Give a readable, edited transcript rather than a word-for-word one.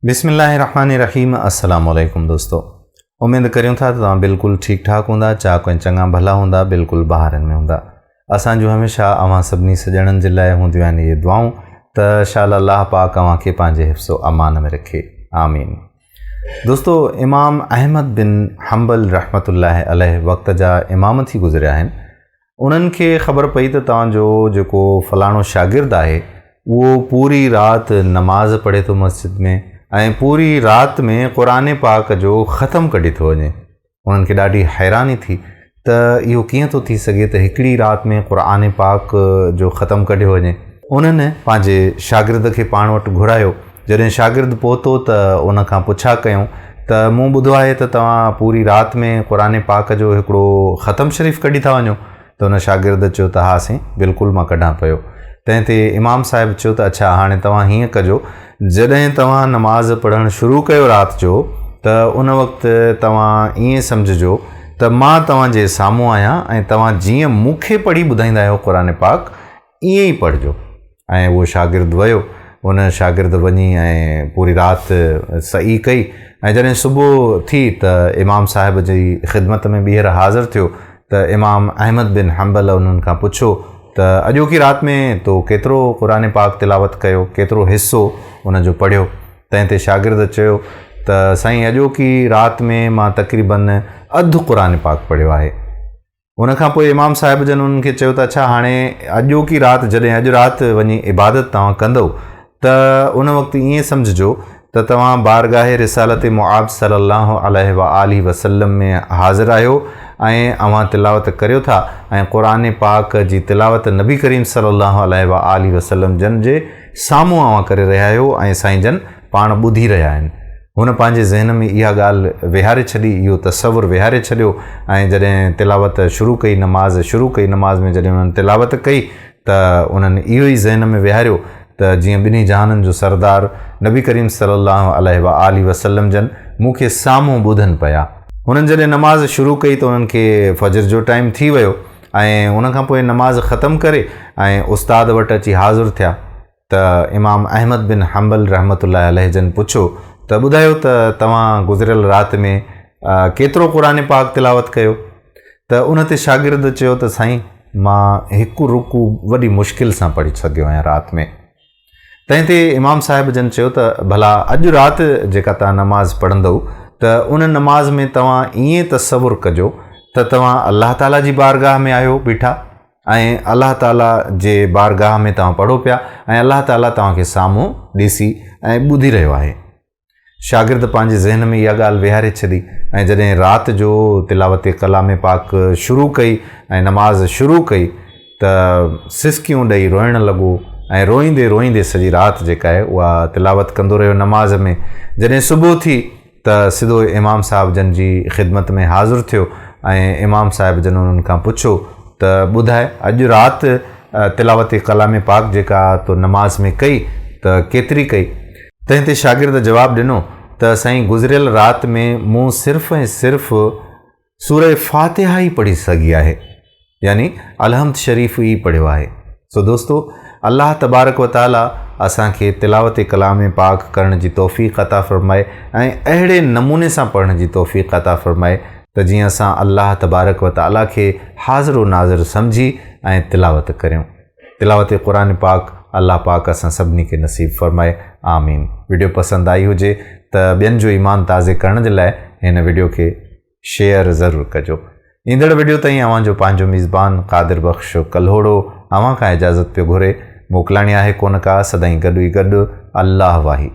بسم الله الرحمن الرحيم السلام عليڪم دوستو اميد ڪريون ٿا ته توهان بلڪل ٺيڪ ٺاڪ هوندا چاڪ ۽ چڱا ڀلا هوندا بلڪل بهارن ۾ هوندا اسان جون هميشه اوهان سڀني سڄڻن جي لاء هونديون آهن اهي دعائون ته شال الله پاڪ اوهان کي پنهنجي حفظ و امان ۾ رکي آمين دوستو امام احمد بن حنبل رحمت الله عليه وقت جا امام ٿي گذريا آهن انهن کي خبر پئي ته توهان جو جيڪو فلاڻو شاگرد آهي اهو پوري رات نماز پڙهي ٿو مسجد ۾ ۽ پوري رات ۾ قرآن پاڪ جو ختم ڪڍي ٿو وڃي. انهن کي ڏاڍي حيراني ٿي ته اهو ڪيئن ٿو ٿي سگهي ته هڪڙي رات ۾ قرآن پاڪ جو ختم ڪڍيو وڃي. انهن پنهنجي شاگرد کي پاڻ وٽ گهرايو. جڏهن شاگرد پهتو ته ان کان پڇا ڪيائون ته مون ٻڌو آهي ته توهان پوري رات ۾ قرآن پاڪ جو هڪڙو ختم شريف ڪڍي ٿا وڃو ته ان شاگرد چيو ته ها سائين بلڪل مان ڪڍان پيو. تنهن تي امام صاحب چيو ته اڇا هاڻي توهان هيئن ڪجو جڏهن توهان نماز پڙهڻ شروع ڪيو رات جو ته ان وقت توهان ائين سمجهجو ته مان توهان جي سامهون آهيان ۽ توهان جيئن مون کي پڙهي ٻڌائيندا آهيو قرآن پاڪ ائين ئي پڙهجو. ۽ اهو شاگرد ويو. ان شاگرد وڃي ۽ پوري رات سعي ڪئي ۽ جڏهن صبح ٿي ته امام صاحب جي خدمت ۾ ٻيهر حاضر ٿيو ته امام احمد بن حنبل انهن کان پڇيو ته اڄوڪي رات ۾ تو ڪيترو قرآن پاڪ تلاوت ڪيو، ڪيترو حصو ان جو پڙهيو؟ تنهن تي شاگرد چيو ته سائين اڄوڪي رات ۾ مان تقريباً اڌ قرآن پاڪ پڙهيو آهي. ان کان پوء امام صاحب جن انهن کي چيو ته اڇا هاڻي اڄوڪي رات جڏهن اڄ رات وڃي عبادت توهان ڪندؤ ته ان وقت ائين سمجهجو ته توهان بارگاهه رسالت مآب صلي الله عليه وآله وسلم ۾ حاضر آهيو ۽ اوهان تلاوت ڪريو ٿا ۽ قرآن پاڪ جي تلاوت نبي ڪريم صلي الله عليه وآله وسلم جن جي سامهون اوهان ڪري رهيا آهيو ۽ سائين جن پاڻ ٻڌي رهيا آهن. هن پنهنجي ذهن ۾ اها ڳالهه ويهاري ڇڏي، اهو تصور ويهاري ڇڏيو ۽ جڏهن تلاوت شروع ڪئي، نماز شروع ڪئي، نماز ۾ جڏهن انهن تلاوت ڪئي ته انهن اهو ئي ذهن ۾ ويهاريو ته جيئن ٻنهي جهانن جو سردار نبي ڪريم صلي الله عليه واٰله وسلم جن مون کي سامهون ٻڌن پيا. هنن جڏهن نماز شروع ڪئي ته انهن کي فجر جو ٽائيم ٿي ويو ۽ ان کان پوء نماز ختم ڪري ۽ استاد وٽ اچي حاضر ٿيا. ته امام احمد بن حنبل رحمة الله عليه جن پڇيو ته ٻڌايو ته توهان گذريل رات ۾ ڪيترو قرآن پاڪ تلاوت ڪيو؟ ته ان تي شاگرد چيو ته سائين مان هڪ رڪوع وڏي مشڪل سان پڙهي سگهيو آهيان رات ۾. تنهن تي امام صاحب جن چيو ته ڀلا اڄ رات جيڪا توهان نماز پڙهندؤ ته ان نماز ۾ توهان ائين تصور ڪجو ته توهان الله تعاليٰ جي بارگاهه ۾ آهيو بيٺا ۽ الله تعاليٰ جي بارگاهه ۾ توهان پڙهو پيا ۽ الله تعاليٰ توهان کي سامهون ڏسي ۽ ٻڌي رهيو آهي. شاگرد پنهنجي ذهن ۾ اها ڳالهه ويهاري ڇڏي ۽ جڏهن رات جو تلاوت ڪلام پاڪ شروع ڪئي ۽ نماز شروع ڪئي ته سسڪيون ڏئي روئڻ لڳو ۽ روئيندي روئيندي سڄي رات جيڪا آهي اها تلاوت ڪندو رهيو نماز ۾ جڏهن صبح ٿي ته سڌو امام صاحب جن جي خدمت ۾ حاضر ٿيو ۽ امام صاحب جن انهن کان پڇيو ته ٻڌاء اڄ رات تلاوت ڪلام پاڪ جيڪا تو نماز ۾ ڪئي ته ڪيتري ڪئي؟ تنهن تي شاگرد جواب ڏنو ته سائين گذريل رات ۾ مون صرف ۽ صرف سوره فاتحه ئي پڙهي سگهي آهي يعني الحمد شريف ئي پڙهيو آهي. سو دوستو الله تبارڪ و تعالي اسان کي تلاوت ڪلام پاڪ ڪرڻ جي توفيق عطا فرمائي ۽ اهڙي نموني سان پڙهڻ جي توفيق عطا فرمائي ته جيئن اسان الله تبارڪ و تعالي کي حاضر و ناظر سمجهي ۽ تلاوت ڪريون. تلاوت قرآن پاڪ الله پاڪ اسان سڀني کي نصيب فرمائي آمين. وڊيو پسند آئي هجي ته ٻين جو ايمان تازي ڪرڻ جي لاء هن وڊيو کي شيئر ضرور ڪجو. ايندڙ وڊيو تائين اوهان جو پنهنجو ميزبان قادر بخش ڪلهوڙو اوهان کان اجازت پيو گهري. موڪلاڻي آهي ڪونه ڪا سدائين گڏ ئي گڏ الله واهي.